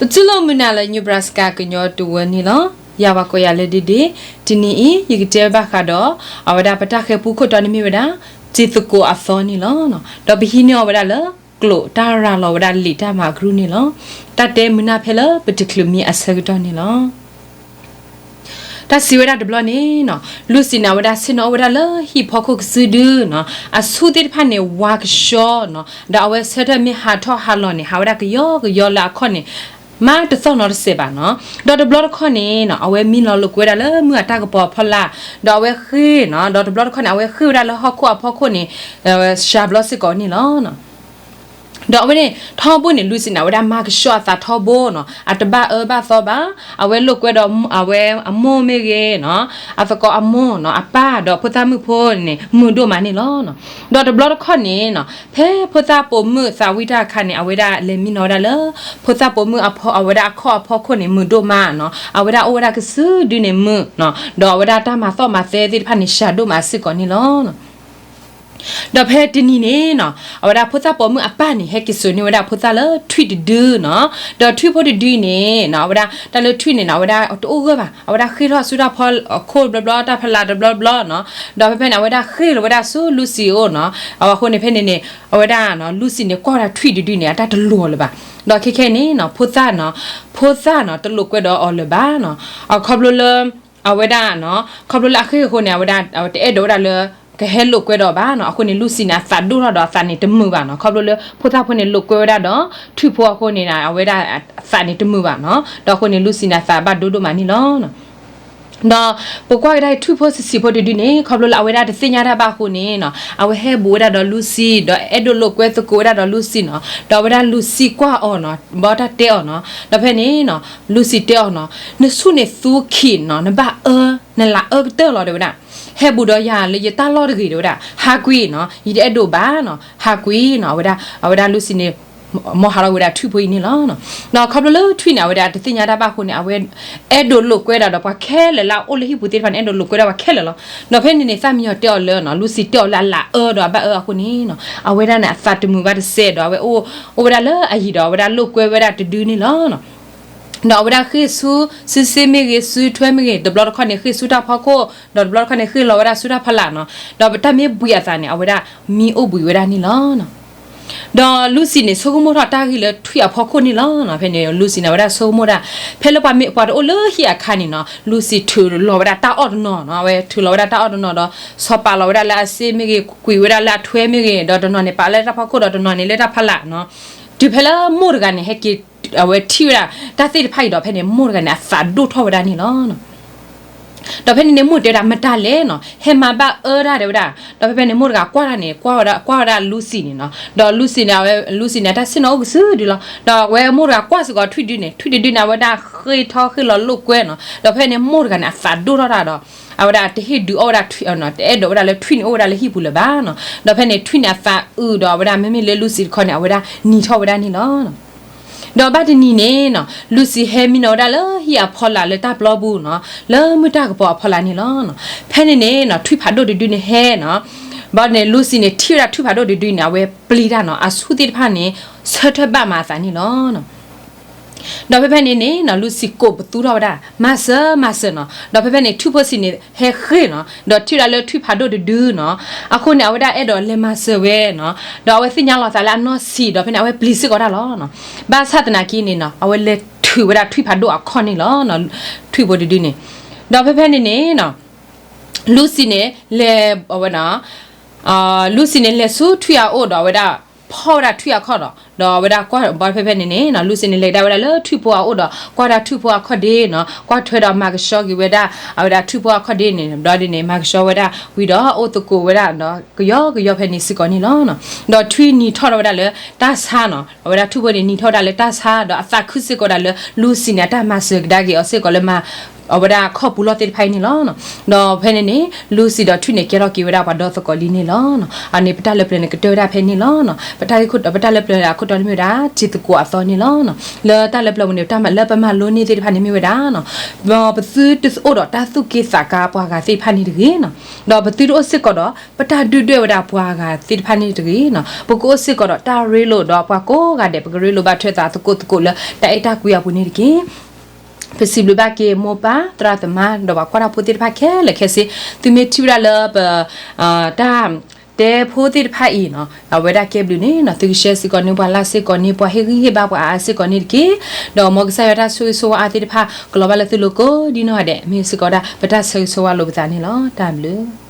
ပတူၢ်လိာ်မုာ်နၤလၢ Nebraska ကညီတဝၢန့ၣ်လီၤ. ယၤပှၤကိးယၤလၢဒ့ဒ့, တနံၤအံၤ ယကတဲဘၣ်ဃးဒီး အဝဲဒၣ်ပတၢ်ဃဲၤပူခိၣ်တီန့ၣ်မ့ၢ်ဝဲဒၣ် စ့ၤသကိးအသီန့ၣ်လီၤ. ဒီးပဟံးန့ၢ်အီၤဝဲဒၣ်လၢ ကျိာ်တၢ်ရၤလီၤဝဲဒၣ်လံာ်တၢ်မၤအကရူၢ်န့ၣ်လီၤ. တၢ်တဲမုာ်နၢ်ဖဲလၢပတချုးမံအဆၢကတီၢ်န့ၣ်လီၤ. တၢ်စံးဝဲဒၣ်တဘျီန့ၣ်နီၤ, လူၤစံးန့ၣ် အဝဲဒၣ်ဆ့ၣ်နီၤအိၣ်ဝဲဒၣ်လၢဟံၣ်ဖီခိၣ်ကစုဒုနီၤ, အဆူၣ်သ့ၣ်တဖၣ်န့ၣ် ဝါကဆှီနီၤ, ဒီးအဝဲဆၢထၢၣ်မ့ၢ်ဟးထီၣ်ဟးလီၤန့ၣ် ဟးဝဲဒၣ်ကယီကယီလၢအခီၣ်န့ၣ် မ့ၢ်တသီၣ်နီတစဲးဘၣ်နီၤ. ဒီးတဘျီတခီၣ်န့ၣ်နီၤ, အဝဲမံလီၤလိာ်ကွဲဝဲဒၣ်လၢမုၢ်အတၢ်ကပီၤအဖီလာ်, ဒီးအဝဲဃ့ၢ်နီၤ, ဒီးတဘျီတခီၣ်န့ၣ် အဝဲဃ့ၢ်ဝဲဒၣ်လၢဟီၣ်ခိၣ်အဖီခိၣ်န့ၣ် စှၤဘျီစ့ၢ်ကီးန့ၣ်လီၤ. ဒီးအဝဲန့ၣ် ထီဘိန့ၣ် လူၤစံးန့ၣ် အဝဲဒၣ်မၤကဆှီအသးထီဘိနီၤ, အတဘၣ်အၢဘၣ်သီဘၣ်, အဝဲလိာ်ကွဲဒီးအဝဲအမိၢ်မ့ၢ်ဂ့ၤနီၤ, အသကိးအမိၢ်နီၤ, အပၢ်ဒီးဖိသၣ်မုၣ်ဖိန့ၣ် မုာ်ဒိၣ်မးန့ၣ်လီၤ. ဒီးတဘျီတခီၣ်န့ၣ်နီၤ, ဖဲဖိသၣ်ပိာ်မုၣ်သးဝံၣ်တၢ်အခါန့ၣ် အဝဲဒၣ်လဲၤမံနီၤဝဲဒၣ်လၢ ဖိသၣ်ပိာ်မုၣ်အဝဲဒၣ်အခီၣ်အဖီခိၣ်န့ၣ် မုာ်ဒိၣ်မးနီၤ, အဝဲဒၣ်အိၣ်ဝဲဒၣ်ကစုဒုန့ၣ်မုာ်နီၤ, ဒီးအဝဲဒၣ်တၢ်မၤသီၣ်မၤသဲသ့ၣ်တဖၣ်န့ၣ် စှၤဒိၣ်မးစ့ၢ်ကီးန့ၣ်လီၤ. ဒီးဖဲတနံၤန့ၣ်နီၤ, အဝဲဒၣ်ဖိသၣ်ပိာ်မုၣ်အပၢ်န့ၣ် ဟဲက့ၤစိာ်န့ၢ်ဝဲဒၣ်ဖိသၣ်လၢထွံၣ်တဒုနီၤ, ဒီးထွံၣ်ဖိတဒုန့ၣ်နီၤ, အဝဲဒၣ်တၢ်လၢထွံၣ်န့ၣ်နီၤ, အဝဲဒၣ်တအိၣ်ဂၢၢ်ဘၣ်, အဝဲဒၣ်ဃ့ၢ်ထီၣ်ဆူတၢ်ဖီခိၣ်တဘျီဘျီ တၢ်ဖီလာ်တဘျီဘျီနီၤ, ဒီးဖဲဖဲန့ၣ် အဝဲဒၣ်ဃ့ၢ်လီၤဝဲဒၣ်ဆူလူၤစံးအအိၣ်နီၤ, အဝဲအဃိန့ၣ်ဖဲန့ၣ်န့ၣ်, အဝဲဒၣ်နီၤ, လူၤစံးန့ၣ် ကွၢ်ဝဲဒၣ်ထွံၣ်တဒုန့ၣ် အတၢ်တလိၤလၢၤဘၣ်, ဒီးခဲခဲန့ၣ်နီၤ, ဖိသၣ်နီၤ, ဖိသၣ်နီၤ တလိာ်ကွဲဒီးအီၤလၢၤဘၣ်နီၤ, အခီဖျိလၢ အဝဲဒၣ်နီၤ, ခီဖျိလၢအဃ့ၢ်အဃိန့ၣ် အဝဲဒၣ်တအဲၣ်ဒိးဝဲဒၣ်လၢ ကဟဲလိာ်ကွဲဒီးဘၣ်နီၤ, အဃိန့ၣ် လူၤစံးန့ၣ် အသးဒိၣ်ထီၣ်ဒီးအသးန့ၣ်တမုာ်ဘၣ်နီၤ, ခီဖျိလၢဖိသၣ်ဖိန့ၣ်လိာ်ကွဲဝဲဒၣ်ဒီး ထွံၣ်ဖိအဃိန့ၣ် အဝဲဒၣ်အသးန့ၣ်တမုာ်ဘၣ်နီၤ, ဒီးအဃိန့ၣ် လူၤစံးန့ၣ် အသးဘၣ်ဒိဒိၣ်မးန့ၣ်လီၤ. ဒီးပကွၢ်ကဒါအံၤ ထွံၣ်ဖိဆံးဆံးဖိတဒုန့ၣ် ခီဖျိလၢအဝဲဒၣ်တသ့ၣ်ညါတၢ်ဘၣ်အဃိန့ၣ်နီၤ, အဝဲဟဲဘူးဝဲဒၣ်ဒီးလူၤစံး ဒီးအဲၣ်ဒိးလိာ်ကွဲသကိးဝဲဒၣ်ဒီးလူၤစံးနီၤ, ဒီးအဝဲဒၣ်လူၤစံးကွၢ်အီၤနီၤ, ဘီတၢ်တဲအီၤနီၤ, ဒီးဖဲန့ၣ်နီၤ, လူၤစံးတဲအီၤနီၤ, နဆူၣ်န့ၣ်သူခံးနီၤ, နဘၣ်အၢ, နလၤအၢကတၢၢ်လီၤ တဲဝဲဒၣ်, ဟဲဘူးဒီးယၤလၢယတၢ်လီၢ်တဂ့ၤ တဲဝဲဒၣ်, ဟးကွံာ်နီၤ, ယတအဲၣ်ဒိးဘၣ်နီၤ, ဟးကွံာ်နီၤ, အဝဲဒၣ်, အဝဲဒၣ်လူၤစံးန့ၣ် မ်ဟးထီၣ်ဝဲဒၣ်ထွံၣ်ဖိအံၤန့ၣ်လီၤ. ဒီးခီဖျိလၢထွံၣ်န့ၣ် အဝဲဒၣ်တသ့ၣ်ညါတၢ်ဘၣ်အဃိန့ၣ် အဝဲအဲၣ်ဒိးလိာ်ကွဲဒၣ်ဒီးပှၤခဲလၢာ်လၢအအိၣ်လၢဟံၣ်ပူၤသ့ၣ်တဖၣ်န့ၣ် အဲၣ်ဒိးလိာ်ကွဲဒၣ်ပှၤခဲလၢာ်လီၤ. ဒီးဖဲန့ၣ်န့ၣ် သၣ်မံညီၤတဲအီၤလၢနီၤ, လူၤစံးတဲအီၤလၢအလၤအၢဒီးအဘၣ်အၢအဃိန့ၣ်နီၤ, အဝဲဒၣ်န့ၣ် အသးတမုာ်ဘၣ်တစဲးဒီး အဝဲအိၣ်, အိၣ်ဝဲဒၣ်လၢအယံၤဒီး အဝဲဒၣ်လိာ်ကွဲဝဲဒၣ်တဒုန့ၣ်လီၤ. ဒီးအဝဲဒၣ်ဃ့ၢ်ဆူ, စုစ့မ့ၢ်ဂ့ၤ, စုထွဲမ့ၢ်ဂ့ၤ, တဘျီတခီၣ်န့ၣ် ဃ့ၢ်ဆူတၢ်ဖီခိၣ်, ဒီးတဘျီတခီၣ်န့ၣ် ဃ့ၢ်လီၤဝဲဒၣ်ဆူတၢ်ဖီလာ်နီၤ, ဒီးတၢ်မ့ၢ်ဘှံးအသးန့ၣ် အဝဲဒၣ်မံအိၣ်ဘှံးဝဲဒၣ်န့ၣ်လီၤ. ဒီးလူၤစံးန့ၣ် ဆိကမိၣ်ထီၣ်တၢ်ဂ့ၢ်လၢထွံၣ်အဖီခိၣ်န့ၣ်လီၤ. ဖဲန့ၣ် လူၤစံးန့ၣ် အဝဲဒၣ်ဆိကမိၣ်ဒၣ်, ဖဲလၢပှၤမ့ၢ်ပှၤတအိၣ်လၢဟံၣ်အခါန့ၣ်နီၤ, လူၤစံးထုးလီၤဝဲဒၣ်တၢ်အီၣ်တနီၤနီၤ, အဝဲထုးလီၤဝဲဒၣ်တၢ်အီၣ်တနီၤဒီး ဆီးပာ်လီၤဝဲဒၣ်လၢအစ့မ့ၢ်ဂ့ၤ, ကွံာ်ဝဲဒၣ်လၢအထွဲမ့ၢ်ဂ့ၤ, ဒီးတနီၤန့ၣ် ပာ်လၢတၢ်ဖီခိၣ်ဒီးတနီၤန့ၣ်လၢတၢ်ဖီလာ်နီၤ, တုၤဖဲလၢမိၢ်တဂၤန့ၣ် ဟဲက့ၤ, အဝဲထံၣ်ဝဲဒၣ်တၢ်သ့ၣ်တဖၣ်အံၤဒီး ဖဲန့ၣ် မိၢ်တဂၤန့ၣ် အသးဒိၣ်ထီၣ်ဝဲဒၣ်န့ၣ်လီၤ. ဒီးဖဲန့ၣ်န့ၣ် မိၢ်တဲဝဲဒၣ် မတၤလဲၣ်နီၤ, ဟဲမၤဘၣ်အၢတၢ်တဲဝဲဒၣ်, ဒီးဖဲဖဲန့ၣ် မိၢ်တဂၤကွၢ်တၢ်န့ၣ် ကွၢ်ဝဲဒၣ်, ကွၢ်ဝဲဒၣ်လူၤစံးန့ၣ်နီၤ, ဒီးလူၤစံးန့ၣ် အဝဲ, လူၤစံးန့ၣ် အတၢ်ဆ့ၣ်နီၤအိၣ်ကစုဒုလီၤ. ဒီးအဝဲမိၢ်တဂၤကွၢ်စ့ၢ်ကီးထွံၣ်ဒုန့ၣ်, ထွံၣ်တဒုန့ၣ် အဝဲဒၣ်ဃ့ၢ်ထီၣ်ဃ့ၢ်လီၤလိာ်ကွဲနီၤ, ဒီးဖဲန့ၣ် မိၢ်တဂၤန့ၣ် အသးဒိၣ်ထီၣ်တၢ်ဒီး အဝဲဒၣ်တဟ့ၣ်ဒုးအီၣ်ဝဲဒၣ်ထွံၣ်, တအဲၣ်ဒိးဝဲဒၣ်လၢထွံၣ်န့ၣ်အိၣ်ဝဲဒၣ်လၢဟံၣ်ပူၤလၢၤဘၣ်နီၤ. ဒီးဖဲန့ၣ် ထွံၣ်န့ၣ် အသးအုးဒီး အဝဲဒၣ်မ့မ့ၢ်လၢလူၤစံးတခီန့ၣ် အဝဲဒၣ်နံၤထီၣ်ဝဲဒၣ်န့ၣ်လီၤ. ဒီးဘၣ်တနံၤန့ၣ်နီၤ, လူၤစံးဟဲမံနီၤဝဲဒၣ်လၢဟံၣ်အဖီလာ်လၢတၢ်ပျီပူၤနီၤ, လၢမုၢ်တၢ်ကပီၤအဖီလာ်န့ၣ်လီၤ. ဖဲန့ၣ်န့ၣ်နီၤ, ထွံၣ်ဖးဒိၣ်တဒုန့ၣ်ဟဲနီၤ, ဘၣ်န့ၣ် လူၤစံးန့ၣ် ထံၣ်ဝဲဒၣ်ထွံၣ်ဖးဒိၣ်တဒုန့ၣ် အဝဲပျံၤတၢ်နီၤ, အဆူၣ်သ့ၣ်တဖၣ်န့ၣ် ဆၢထၢၣ်ဘၣ်မၤအသးန့ၣ်လီၤ. ဒီးဖဲဖဲန့ၣ်န့ၣ်နီၤ, လူၤစံးကိးပသူထီၣ်ဝဲဒၣ်, မၤစၢၤ, မၤစၢၤနီၤ. ဒီးဖဲဖဲန့ၣ် ထွံၣ်ဖိဆံးန့ၣ် ဟဲဃ့ၢ်နီၤ, ဒီးထံၣ်ဝဲဒၣ်လၢထွံၣ်ဖးဒိၣ်တဒုနီၤ, အဃိန့ၣ် အဝဲဒၣ်အဲၣ်ဒိးလဲၤမၤစၢၤဝဲနီၤ, ဒီးအဝဲသ့ၣ်ညါလီၤအသးလၢအနီၢ်ဆံး, ဒီးဖဲန့ၣ် အဝဲပျံၤစ့ၢ်ကီးတၢ်လီၤ. ဘၣ်ဆၣ်သနာ်က့န့ၣ်နီၤ, အဝဲလဲၤထုးဝဲဒၣ်ထွံၣ်ဖးဒိၣ်အခီၣ်န့ၣ်လီၤ, ထွံၣ်ဖိတဒုန့ၣ်. ဒီးဖဲဖဲန့ၣ်န့ၣ်နီၤ, လူၤစံးန့ၣ်လဲၤ, အဝဲ လူၤစံးန့ၣ် လဲၤဆူထွံၣ်အအိၣ်ဒီး အဝဲဒၣ်ဖီၣ်ဝဲဒၣ်ထွံၣ်အခီၣ်ဒီး, ဒီးအဝဲဒၣ်ကွၢ်ဘၣ်ဖဲဖဲန့ၣ်န့ၣ်နီၤ, လူၤစံးန့ၣ် လဲၤကဒါဝဲဒၣ်လၢထွံၣ်ဖိအအိၣ်ဒီး ကွၢ်တၢ်ထွံၣ်ဖိအခီၣ်ဒ့နီၤ, ကွၢ်ထွဲဒီးမၤကဆှီက့ၤဝဲဒၣ် အဝဲဒၣ်ထွံၣ်ဖိအခီၣ်ဒ့န့ၣ်, ဘျီဒ်န့ၣ် မၤကဆှီဝဲဒၣ်ဝံၤဒီး အိၣ်သကိးဝဲဒၣ်ဒီး ကယီကယီဖဲန့ၣ်စ့ၢ်ကီးန့ၣ်လီၤ. ဒီးထွံၣ်နံၤထီၣ်ထီၣ်ဝဲဒၣ်လၢတၢ်ဆါနီၤ, အဝဲဒၣ်ထွံၣ်ဖိန့ၣ် နံၤထီၣ်ဝဲဒၣ်လၢတၢ်ဆါ ဒီးအသးခုစ့ၢ်ကီးဒၣ်လၢ လူၤစံးန့ၣ် အတၢ်မၤစၢၤကဒါက့ၤအီၤစ့ၢ်ကီးလၢမၤ အဝဲဒၣ်ခီၣ်ပူၤလီၢ်သ့ၣ်တဖၣ်အံၤန့ၣ်လီၤ. ဒီးဖဲန့ၣ်န့ၣ် လူၤစံၣ်ဒီးထွံၣ်န့ၣ် ကဲထီၣ်က့ၤဝဲဒၣ်ပှၤဒီသကိးလံန့ၣ်လီၤ. အန့ၣ် ပတၢ်လၢပျၢၤန့ၣ် ကတၢၢ်ဝဲဒၣ်ဖဲန့ၣ်လီၤ. ပတၢ်ဂ့ၢ်ခိၣ် ပတၢ်လၢပျၢၤအခိၣ်တီန့ၣ်မ့ၢ်ဝဲဒၣ် ထံသကိးအသီန့ၣ်လီၤ. လၢတၢ်လၢပျၢၤပူၤန့ၣ် တၢ်လၢပမၤလိန့ၢ်သ့ၣ်တဖၣ်န့ၣ်မ့ၢ်ဝဲဒၣ် ပသုတအိၣ်ဒီးတၢ်သူၣ်က့ၣ်သးကါပှၤဂၤသ့ၣ်တဖၣ်န့ၣ်တဂ့ၤနီၤ. ဒီးပသုတအိၣ်စ့ၢ်ကီးဒီး ပတၢ်ဒုၣ်ဒွဲၣ်ဝဲဒၣ်ပှၤဂၤသ့ၣ်တဖၣ်န့ၣ်တဂ့ၤနီၤ. ပကအိၣ်စ့ၢ်ကီးဒီးတၢ်ရ့လိာ်ဒီးပှၤကိးဂၤဒဲး ပကရ့လိာ်ဘၣ်ထွဲသးသကိးသကိးလၢတၢ်အဲၣ်တၢ်ကွံအပူၤန့ၣ်တက့ၢ်. ပစံးဘျုးဘၣ်က့ၤမိၢ်ပၢ်သရၣ်သမါ ဒီးပှၤကွၢ်တၢ်ဖိသ့ၣ်တဖၣ်ခဲလၢာ်ခဲဆ့, သုမ့ၢ်ထံၣ်ဝဲဒၣ်လၢပ တၢ်တဲဖိသ့ၣ်တဖၣ်အံၤနီၤ အဝဲဒၣ်ကဲဘျုးန့ၣ်နီၤ သုကshareစ့ၢ်ကီးန့ၢ်ပှၤ like စ့ၢ်ကီးန့ၢ်ပှၤ ဟ့ၣ်ဂံၢ်ဟ့ၣ်ဘါပှၤအါအါစ့ၢ်ကီးန့ၣ်တက့ၢ်. ဒီးမ်ကစၢ်ယွၤတၢ်ဆိၣ်ဂ့ၤဆိၣ်ဝါအါသ့ၣ်တဖၣ် ကလီၤဘၣ်လၢသုလိၤကိးဒ်နီၢ်ဂၤဒဲး မ့ၢ်စ့ၢ်ကီးဝဲဒၣ် ပတၢ်ဆၢဂ့ၤဆၢဝါလိာ်ပသးန့ၣ်လီၤ. တၢ်ဘျုး